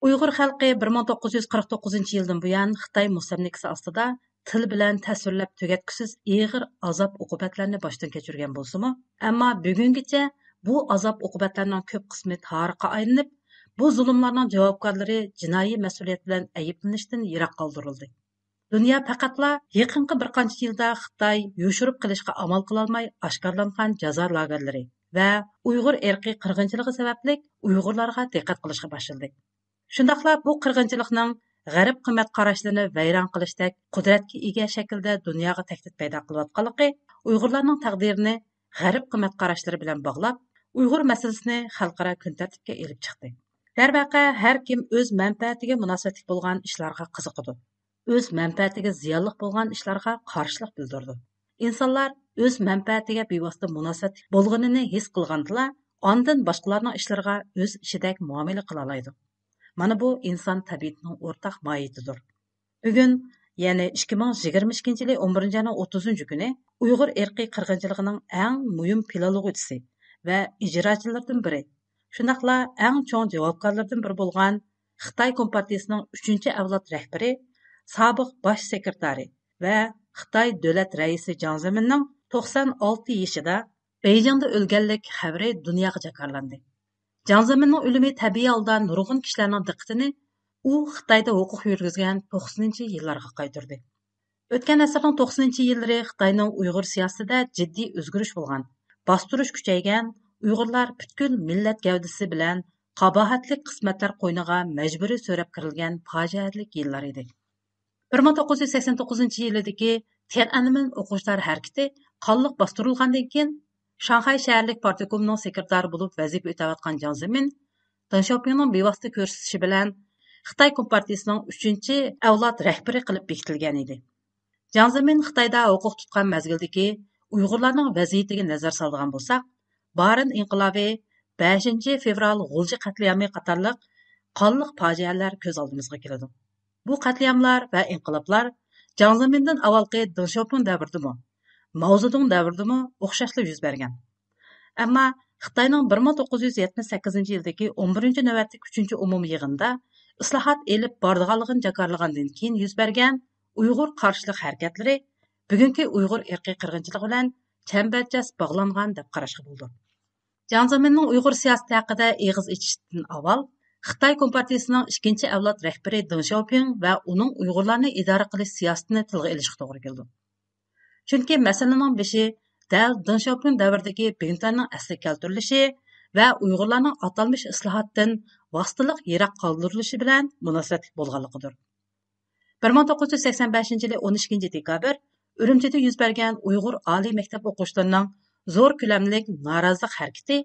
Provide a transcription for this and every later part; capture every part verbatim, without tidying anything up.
ئۇيغۇر خەلقى بىر مىڭ توققۇز يۈز قىرىق توققۇزىنچى يىلدىن بۇيان خىتاي مۇستەملىكىسى ئاستىدا تىل بىلەن تەسۋىرلەپ تۈگەتكۈسىز ئېغىر ئازاب-ئوقۇبەتلەرنى باشتىن كەچۈرگەن بولسىمۇ، ئەمما بۈگۈنگىچە بۇ ئازاب-ئوقۇبەتلەرنىڭ كۆپ قىسمى تارىخقا ئايلىنىپ، بۇ زۇلۇملارنىڭ جاۋابكارلىرى جىنايى مەسئۇلىيەت بىلەن ئەيىبلىنىشتىن يىراق قالدۇرۇلدى. دۇنيا پەقەتلا يېقىنقى بىر قانچە يىلدا خىتاي يوشۇرۇپ قېلىشقا ئامال قىلالماي ئاشكارىلانغان جازا لاگېرلىرى ۋە ئۇيغۇر ئىرقىي قىرغىنچىلىقى سەۋەبلىك ئۇيغۇرلارغا دىققەت قىلىشقا باشلىدى. شۇنداقلا بۇ قىرغىنچىلىقنىڭ غەرب قىممەت قاراشلىرىنى ۋەيران قىلىشتەك قۇدرەتكە ئىگە شەكىلدە دۇنياغا تەھدىت پەيدا قىلىۋاتقانلىقى ئۇيغۇرلارنىڭ تەقدىرىنى غەرب قىممەت قاراشلىرى بىلەن باغلاپ، ئۇيغۇر مەسىلىسىنى خەلقئارا كۈن تەرتىپكە ئېلىپ چىقتى. دەرۋەقە، ھەر كىم ئۆز مەنپەئەتىگە مۇناسىۋەتلىك بولغان ئىشلارغا قىزىقىدۇ. ئۆز مەنپەئەتىگە زىيانلىق بولغان ئىشلارغا قارشىلىق بىلدۈرىدۇ. ئىنسانلار ئۆز مەنپەئەتىگە بىۋاسىتە مۇناسىۋەتلىك بولغىنىنى ھېس قىلغاندىلا، ئاندىن باشقىلارنىڭ ئىشلىرىغا ئۆز ئىشىدەك مۇئامىلە قىلالايدۇ. مانا بۇ ئىنسان تەبىئىتىنىڭ ئورتاق ماھىيىتىدۇر. بۈگۈن، يەنى ئىككى مىڭ يىگىرمە ئىككىنچى يىلى ئون بىرىنچى ئاينىڭ ئوتتۇزىنچى كۈنى ئۇيغۇر ئىرقىي قىرغىنچىلىقىنىڭ ئەڭ مۇھىم پىلانلىغۇچىسى ۋە ئىجراچىلىرىدىن بىرى، شۇنداقلا ئەڭ چوڭ جاۋابكارلىرىدىن بىرى بولغان خىتاي كومپارتىيىسىنىڭ ئۈچىنچى ئەۋلاد رەھبىرى، سابىق باش سېكرېتارى ۋە خىتاي دۆلەت رەئىسى جاڭ زېمىننىڭ توقسان ئالتە يېشىدا بېيجىڭدا ئۆلگەنلىك خەۋىرى دۇنياغا جاكارلاندى. جاڭ زېمىننىڭ ئۆلۈمى تەبىئىي ھالدا نۇرغۇن كىشىلەرنىڭ دىققىتىنى ئۇ خىتايدا ھوقۇق يۈرگۈزگەن توقسىنىنچى يىللارغا قايتۇردى. ئۆتكەن ئەسىرنىڭ توقسىنىنچى يىللىرى خىتاينىڭ ئۇيغۇر سىياسىتىدە جىددىي ئۆزگىرىش بولغان، باستۇرۇش كۈچەيگەن، ئۇيغۇرلار پۈتكۈل مىللەت گەۋدىسى بىلەن قاباھەتلىك قىسمەتلەر قوينىغا مەجبۇرىي سۆرەپ كىرىلگەن پاجىئەلىك يىللار ئىدى. بىر مىڭ توققۇز يۈز سەكسەن توققۇزىنچى يىلىدىكى تيەنئەنمېن ئوقۇغۇچىلار ھەرىكىتى قانلىق باستۇرۇلغاندىن كېيىن، شاڭخەي شەھەرلىك پارتكومنىڭ سېكرېتارى بولۇپ ۋەزىپە ئۆتەۋاتقان جياڭ زېمىن دېڭ شياۋپىڭنىڭ بىۋاسىتە كۆرسىتىشى بىلەن خىتاي كومپارتىيىسىنىڭ ئۈچىنچى ئەۋلاد رەھبىرى قىلىپ بېكىتىلگەن ئىدى. جياڭ زېمىن خىتايدا ھوقۇق تۇتقان مەزگىلدىكى ئۇيغۇرلارنىڭ ۋەزىيىتىگە نەزەر سالىدىغان بولساق، بارىن ئىنقىلابى، بەشىنچى فېۋرال غۇلجا قەتلىئامى قاتارلىق قانلىق پاجىئەلەر كۆز ئالدىمىزغا كېلىدۇ. بۇ قەتلىئاملار ۋە ئىنقىلابلار جياڭ زېمىندىن ئاۋۋالقى دېڭ شياۋپىڭ دەۋرىدىمۇ، ماۋزېدۇڭ دەۋرىدىمۇ ئوخشاشلا يۈز بەرگەن. ئەمما خىتاينىڭ بىر مىڭ توققۇز يۈز يەتمىش سەككىزىنچى يىلدىكى ئون بىرىنچى نۆۋەتلىك ئۈچىنچى ئومۇمىي يىغىنىدا ئىسلاھات ئېلىپ بارىدىغانلىقىنى جاكارلىغاندىن كېيىن يۈز بەرگەن ئۇيغۇر قارشىلىق ھەرىكەتلىرى بۈگۈنكى ئۇيغۇر ئىرقىي قىرغىنچىلىقى بىلەن چەمبەرچاس باغلانغان دەپ قاراشقا بولىدۇ. جياڭ زېمىننىڭ ئۇيغۇر سىياسىتى ھەققىدە ئېغىز ئېچىشتىن ئاۋۋال، خىتاي كومپارتىيىسىنىڭ ئىككىنچى ئەۋلاد رەھبىرى دېڭ شياۋپىڭ ۋە ئۇنىڭ ئۇيغۇرلارنى ئىدارە قىلىش سىياسىتىنى تىلغا ئېلىشقا توغرا كېلىدۇ. چۈنكى مەسىلىنىڭ بېشى دەل دېڭ شياۋپىڭ دەۋرىدىكى بىڭتۈەننىڭ ئەسلىگە كەلتۈرۈلۈشى ۋە ئۇيغۇرلارنىڭ ئاتالمىش ئىسلاھاتتىن ۋاسىتىلىق يىراق قالدۇرۇلۇشى بىلەن مۇناسىۋەتلىك بولغانلىقىدۇر. بىر مىڭ توققۇز يۈز سەكسەن بەشىنچى يىلى ئون ئىككىنچى دېكابىر ئۈرۈمچىدە يۈز بەرگەن ئۇيغۇر ئالىي مەكتەپ ئوقۇغۇچىلىرىنىڭ زور كۆلەملىك نارازىلىق ھەرىكىتى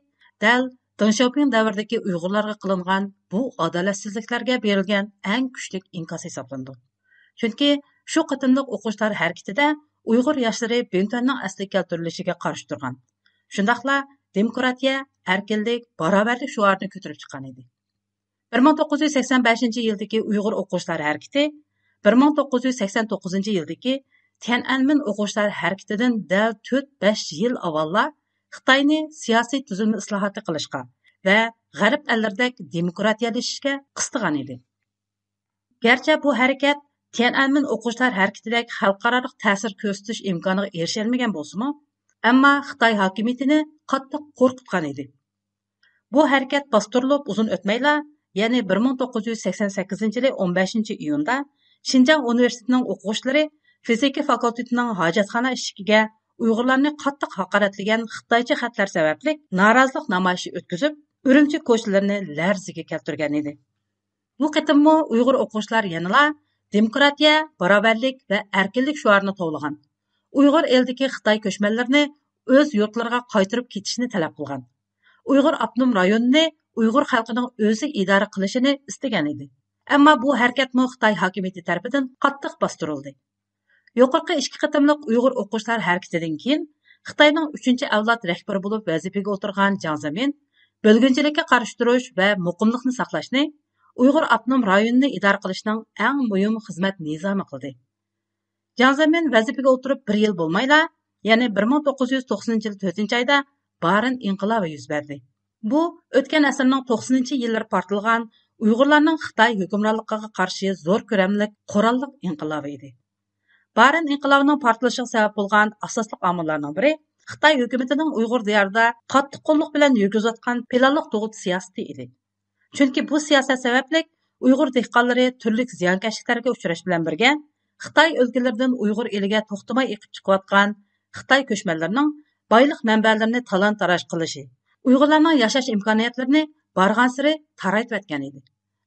دەل دېڭ شياۋپىڭ دەۋرىدىكى ئۇيغۇرلارغا قىلىنغان بۇ ئادالەتسىزلىكلەرگە بېرىلگەن ئەڭ كۈچلۈك ئىنكاس ھېسابلىنىدۇ. چۈنكى شۇ قېتىملىق ئوقۇغۇچىلار ھەرىكىتىدە ئۇيغۇر ياشلىرى بىڭتۈەننىڭ ئەسلىگە كەلتۈرۈلۈشىگە قارشى تۇرغان، شۇنداقلا دېموكراتىيە، ئەركىنلىك، باراۋەرلىك شوئارىنى كۆتۈرۈپ چىققان ئىدى. بىر مىڭ توققۇز يۈز سەكسەن بەشىنچى يىلدىكى ئۇيغۇر ئوقۇغۇچىلار ھەرىكىتى بىر مىڭ توققۇز يۈز سەكسەن توققۇزىنچى يىلدىكى تيەنئەنمېن ئوقۇغۇچىلار ھەرىكىتىدىن دەل تۆت-بەش يىل ئاۋۋاللا خىتاينى سىياسىي تۈزۈلمە ئىسلاھاتى قىلىشقا ۋە غەرب ئەللىرىدەك دېموكراتىيەلىشىشكە قىستىغان ئىدى. گەرچە بۇ ھەرىكەت تيەنئەنمېن ئوقۇغۇچىلار ھەرىكىتىدەك خەلقئارالىق تەسىر كۆرسىتىش ئىمكانىغا ئېرىشەلمىگەن بولسىمۇ، ئەمما خىتاي ھاكىمىيىتىنى قاتتىق قورقۇتقان ئىدى. بۇ ھەرىكەت باستۇرۇلۇپ ئۇزۇن ئۆتمەيلا، يەنى بىر مىڭ توققۇز يۈز سەكسەن سەككىزىنچى يىلى ئون بەشىنچى ئىيۇندا شىنجاڭ ئۇنىۋېرسىتېتىنىڭ ئوقۇغۇچىلىرى فىزىكا فاكۇلتېتىنىڭ ھاجەتخانا ئىشىكىگە ئۇيغۇرلارنى قاتتىق ھاقارەتلىگەن خىتايچە خەتلەر سەۋەبلىك نارازىلىق نامايىشى ئۆتكۈزۈپ، ئۈرۈمچى كوچىلىرىنى لەرزىگە كەلتۈرگەن ئىدى. بۇ قېتىممۇ ئۇيغۇر ئوقۇغۇچىلار يەنىلا دېموكراتىيە، باراۋەرلىك ۋە ئەركىنلىك شوئارىنى توۋلىغان. ئۇيغۇر ئېلىدىكى خىتاي كۆچمەنلىرىنى ئۆز يۇرتلىرىغا قايتۇرۇپ كېتىشنى تەلەپ قىلغان. ئۇيغۇر ئاپتونوم رايونىنى ئۇيغۇر خەلقىنىڭ ئۆزى ئىدارە قىلىشىنى ئىستىگەن ئىدى. ئەمما بۇ ھەرىكەتمۇ خىتاي ھاكىمىيىتى تەرىپىدىن قاتتىق باستۇرۇلدى. يۇقىرىقى ئىككى قېتىملىق ئۇيغۇر ئوقۇغۇچىلار ھەرىكىتىدىن كېيىن خىتاينىڭ ئۈچىنچى ئەۋلاد رەھبىرى بولۇپ ۋەزىپىگە ئولتۇرغان جياڭ زېمىن بۆلگۈنچىلىككە قارشى تۇرۇش ۋە مۇقىملىقنى ساقلاشنى ئۇيغۇر ئاپتونوم رايونىنى ئىدارە قىلىشنىڭ ئەڭ مۇھىم خىزمەت نىزامى قىلدى. جياڭ زېمىن ۋەزىپىگە ئولتۇرۇپ بىر يىل بولمايلا، يەنى بىر مىڭ توققۇز يۈز توقسىنىنچى يىل تۆتىنچى ئايدا بارىن ئىنقىلابى يۈز بەردى. بۇ ئۆتكەن ئەسىرنىڭ توقسىنىنچى يىللىرى پارتلىغان ئۇيغۇرلارنىڭ خىتاي ھۆكۈمرانلىقىغا قارشى زور كۆلەملىك قوراللىق ئىنقىلابى ئىدى. بارىن ئىنقىلابىنىڭ پارتلىشىغا سەۋەب بولغان ئاساسلىق ئامىللارنىڭ بىرى خىتاي ھۆكۈمىتىنىڭ ئۇيغۇر دىيارىدا قاتتىق قوللۇق بىلەن يۈرگۈزۈۋاتقان پىلانلىق تۇغۇت سىياسىتى ئىدى. چۈنكى بۇ سىياسەت سەۋەبلىك ئۇيغۇر دېھقانلىرى تۈرلۈك زىيانكەشلىكلەرگە ئۇچراشى بىلەن بىرگە، خىتاي ئۆلكىلىرىدىن ئۇيغۇر ئېلىگە توختىماي ئېقىپ چىقىۋاتقان خىتاي كۆچمەنلىرىنىڭ بايلىق مەنبەلىرىنى تالان-تاراج قىلىشى، ئۇيغۇرلارنىڭ ياشاش ئىمكانىيەتلىرىنى بارغانسېرى تارايتىۋەتكەن ئىدى.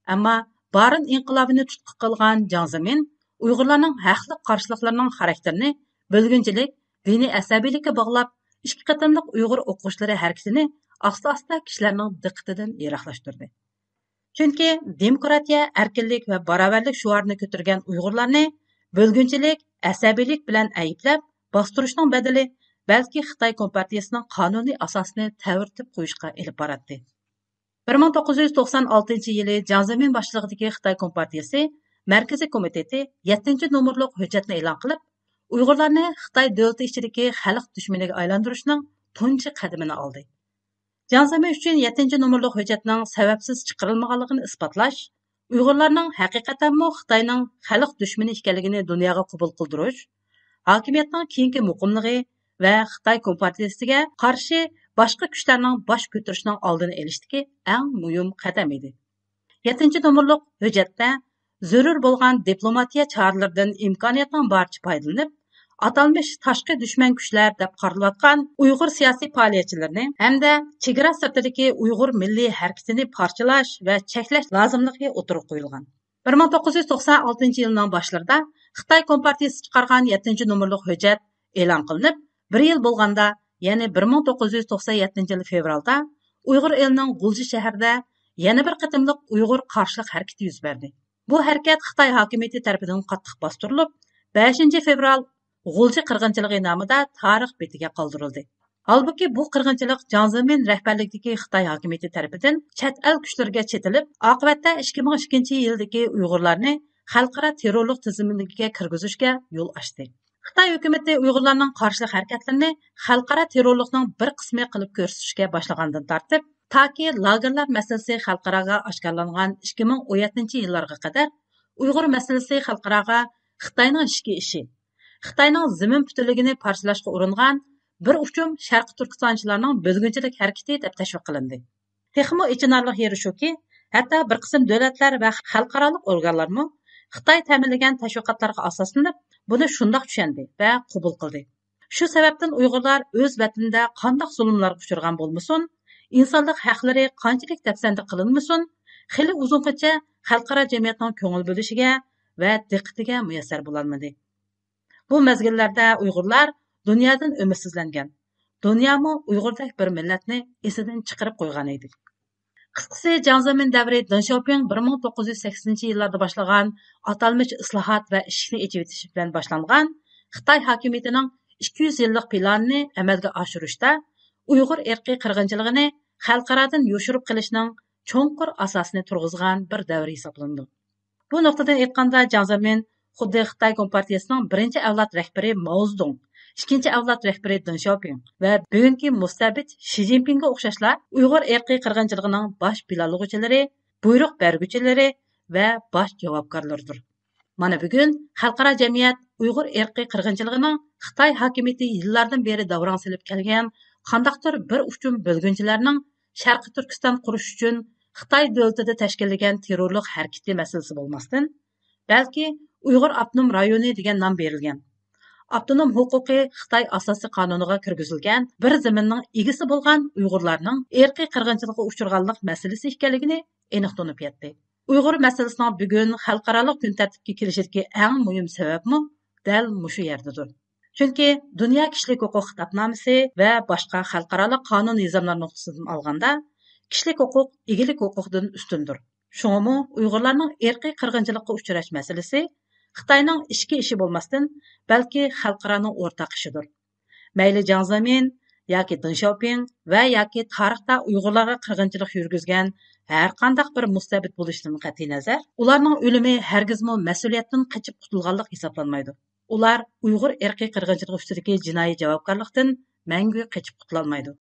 ئەمما بارىن ئىنقىلابىنى تۇتقا قىلغان جاڭ زېمىن ئۇيغۇرلارنىڭ ھەقلىق قارشىلىقلىرىنىڭ خاراكتېرىنى بۆلگۈنچىلىك، دىنىي ئەسەبىيلىككە باغلاپ، ئىككى قېتىملىق ئۇيغۇر ئوقۇغۇچىلىرى ھەرىكىتىنى ئاستا-ئاستا كىشىلەرنىڭ دىققىتىدىن يىراقلاشتۇردى. چۈنكى دېموكراتىيە، ئەركىنلىك ۋە باراۋەرلىك شوئارىنى كۆتۈرگەن ئۇيغۇرلارنى بۆلگۈنچىلىك، ئەسەبىيلىك بىلەن ئەيىبلەپ باستۇرۇشنىڭ بەدىلى بەلكى خىتاي كومپارتىيىسىنىڭ قانۇنىي ئاساسىنى تەۋرىتىپ قويۇشقا ئېلىپ باراتتى. بىر مىڭ توققۇز يۈز توقسان ئالتىنچى يىلى جياڭ زېمىن باشچىلىقىدىكى خىتاي كومپارتىيىسى مەركىزىي كومىتېتى يەتتىنچى نومۇرلۇق ھۆججەتنى ئېلان قىلىپ، ئۇيغۇرلارنى خىتاي دۆلىتى ئىچىدىكى خەلق دۈشمىنىگە ئايلاندۇرۇشنىڭ تۇنجى قەدىمىنى ئالدى. جياڭ زېمىن ئۈچۈن يەتتىنچى نومۇرلۇق ھۆججەتنىڭ سەۋەبسىز چىقىرىلمىغانلىقىنى ئىسپاتلاش، ئۇيغۇرلارنىڭ ھەقىقەتەنمۇ خىتاينىڭ خەلق دۈشمىنى ئىكەنلىكىنى دۇنياغا قوبۇل قىلدۇرۇش، ھاكىمىيەتنىڭ كېيىنكى مۇقىملىقى ۋە خىتاي كومپارتىيىسىگە قارشى باشقا كۈچلەرنىڭ باش كۆتۈرۈشىنىڭ ئالدىنى ئېلىشتىكى ئەڭ مۇھىم قەدەم ئىدى. يەتتىنچى نومۇرلۇق ھۆججەتتە زۆرۈر بولغان دىپلوماتىيە چارىلىرىدىن ئىمكانىيەتنىڭ بارىچە پايدىلىنىپ، ئاتالمىش تاشقى دۈشمەن كۈچلەر دەپ قارىلىۋاتقان ئۇيغۇر سىياسىي پائالىيەتچىلىرىنى ھەمدە چېگرا سىرتىدىكى ئۇيغۇر مىللىي ھەرىكىتىنى پارچىلاش ۋە چەكلەش لازىملىقى ئوتتۇرىغا قويۇلغان. بىر مىڭ توققۇز يۈز توقسان ئالتىنچى يىلنىڭ باشلىرىدا خىتاي كومپارتىيىسى چىقارغان يەتتىنچى نومۇرلۇق ھۆججەت ئېلان قىلىنىپ، بىر يىل بولغاندا، يەنى بىر مىڭ توققۇز يۈز توقسان يەتتىنچى يىل فېۋرالدا ئۇيغۇر ئېلىنىڭ غۇلجا شەھىرىدە يەنە بىر قېتىملىق ئۇيغۇر قارشىلىق ھەرىكىتى يۈز بەردى. بۇ ھەرىكەت خىتاي ھاكىمىيىتى تەرىپىدىن قاتتىق باستۇرۇلۇپ، بەشىنچى فېۋرال غۇلجا قىرغىنچىلىقى نامىدا تارىخ بېتىگە قالدۇرۇلدى. ھالبۇكى، بۇ قىرغىنچىلىق جياڭ زېمىن رەھبەرلىكىدىكى خىتاي ھاكىمىيىتى تەرىپىدىن چەت ئەل كۈچلىرىگە چېتىلىپ، ئاقىۋەتتە ئىككى مىڭ ئىككىنچى يىلدىكى ئۇيغۇرلارنى خەلقئارا تېررورلۇق تىزىملىكىگە كىرگۈزۈشكە يول ئاچتى. خىتاي ھۆكۈمىتى ئۇيغۇرلارنىڭ قارشىلىق ھەرىكەتلىرىنى خەلقئارا تېررورلۇقنىڭ بىر قىسمى قىلىپ كۆرسىتىشكە باشلىغاندىن تارتىپ، تاكى لاگېرلار مەسىلىسى خەلقئاراغا ئاشكارىلانغان ئىككى مىڭ ئون يەتتىنچى يىللارغا قەدەر ئۇيغۇر مەسىلىسى خەلقئاراغا خىتاينىڭ ئىچكى ئىشى، خىتاينىڭ زېمىن پۈتۈنلۈكىنى پارچىلاشقا ئۇرۇنغان بىر ئۇچۇم شەرقىي تۈركىستانچىلارنىڭ بۆلگۈنچىلىك ھەرىكىتى دەپ تەشۋىق قىلىندى. تېخىمۇ ئېچىنارلىق يېرى شۇكى، ھەتتا بىر قىسىم دۆلەتلەر ۋە خەلقئارالىق ئورگانلارمۇ خىتاي تەمىنلىگەن تەشۋىقاتلارغا ئاساسلىنىپ، بۇنى شۇنداق چۈشەندى ۋە قوبۇل قىلدى. شۇ سەۋەبتىن ئۇيغۇرلار ئۆز ۋەتىنىدە قانداق زۇلۇملارغا ئۇچرىغان بولمىسۇن، ئىنسانلىق ھەقلىرى قانچىلىك دەپسەندە قىلىنمىسۇن، خېلى ئۇزۇنغىچە خەلقئارا جەمئىيەتنىڭ كۆڭۈل بۆلۈشىگە ۋە دىققىتىگە مۇيەسسەر بولالمىدى. بۇ مەزگىللەردە ئۇيغۇرلار دۇنيادىن ئۈمىدسىزلەنگەن، دۇنيامۇ ئۇيغۇردەك بىر مىللەتنى ئېسىدىن چىقىرىپ قويغان ئىدى. قىسقىسى، جياڭ زېمىن دەۋرى دېڭ شياۋپىڭ بىر مىڭ توققۇز يۈز سەكسىنىنچى يىللاردا باشلىغان ئاتالمىش ئىسلاھات ۋە ئىشىكنى ئېچىۋېتىش بىلەن باشلانغان خىتاي ھاكىمىيىتىنىڭ ئىككى يۈز يىللىق پىلانىنى ئەمەلگە ئاشۇرۇشتا ئۇيغۇر ئىرقىي قىرغىنچىلىقىنى خەلقئارادىن يوشۇرۇپ قېلىشنىڭ چوڭقۇر ئاساسىنى تۇرغۇزغان بىر دەۋر ھېسابلىنىدۇ. بۇ نۇقتىدىن ئېيتقاندا، جياڭ زېمىن خۇددى خىتاي كومپارتىيىسىنىڭ بىرىنچى ئەۋلاد رەھبىرى ماۋزېدۇڭ، ئىككىنچى ئەۋلاد رەھبىرى دېڭ شياۋپىڭ ۋە بۈگۈنكى مۇستەبىت شى جىنپىڭغا ئوخشاشلا ئۇيغۇر ئىرقىي قىرغىنچىلىقىنىڭ باش پىلانلىغۇچىلىرى، بۇيرۇق بەرگۈچىلىرى ۋە باش جاۋابكارلىرىدۇر. مانا بۈگۈن خەلقئارا جەمئىيەت ئۇيغۇر ئىرقىي قىرغىنچىلىقىنىڭ خىتاي ھاكىمىيىتى يىللاردىن بېرى داۋراڭ سېلىپ كەلگەن قانداقتۇر بىر ئۇچۇم بۆلگۈنچىلەرنىڭ شەرقىي تۈركىستان قۇرۇش ئۈچۈن خىتاي دۆلىتىدە تەشكىللىگەن تېررورلۇق ھەرىكىتى مەسىلىسى بولماستىن، بەلكى ئۇيغۇر ئاپتونوم رايونى دېگەن نام بېرىلگەن، ئاپتونوم ھوقۇقى خىتاي ئاساسىي قانۇنىغا كىرگۈزۈلگەن بىر زېمىننىڭ ئىگىسى بولغان ئۇيغۇرلارنىڭ ئىرقىي قىرغىنچىلىققا ئۇچرىغانلىق مەسىلىسى ئىكەنلىكىنى ئېنىق تونۇپ يەتتى. ئۇيغۇر مەسىلىسىنىڭ بۈگۈن خەلقئارالىق كۈن تەرتىپكە كېلىشىدىكى ئەڭ مۇھىم سەۋەبمۇ دەل مۇشۇ يەردىدۇر. چۈنكى دۇنيا كىشىلىك ھوقۇق خىتابنامىسى ۋە باشقا خەلقئارالىق قانۇن نىزاملار نۇقتىسىدىن ئالغاندا، كىشىلىك ھوقۇق ئىگىلىك ھوقۇقىدىن ئۈستۈندۇر. شۇڭىمۇ ئۇيغۇرلارنىڭ ئىرقىي قىرغىنچىلىققا ئۇچراش مەسىلىسى خىتاينىڭ ئىچكى ئىشى بولماستىن، بەلكى خەلقئارانىڭ ئورتاق ئىشىدۇر. مەيلى جياڭ زېمىن ياكى دېڭ شياۋپىڭ ۋە ياكى تارىختا ئۇيغۇرلارغا قىرغىنچىلىق يۈرگۈزگەن ھەرقانداق بىر مۇستەبىت بولۇشتىن قەتئىينەزەر، ئۇلارنىڭ ئۆلۈمى ھەرگىزمۇ مەسئۇلىيەتتىن قېچىپ قۇتۇلغانلىق ھېسابلانمايدۇ. ئۇلار ئۇيغۇر ئىرقىي قىرغىنچىلىقى ئۈستىدىكى جىنايى جاۋابكارلىقتىن مەڭگۈ قېچىپ قۇتۇلالمايدۇ.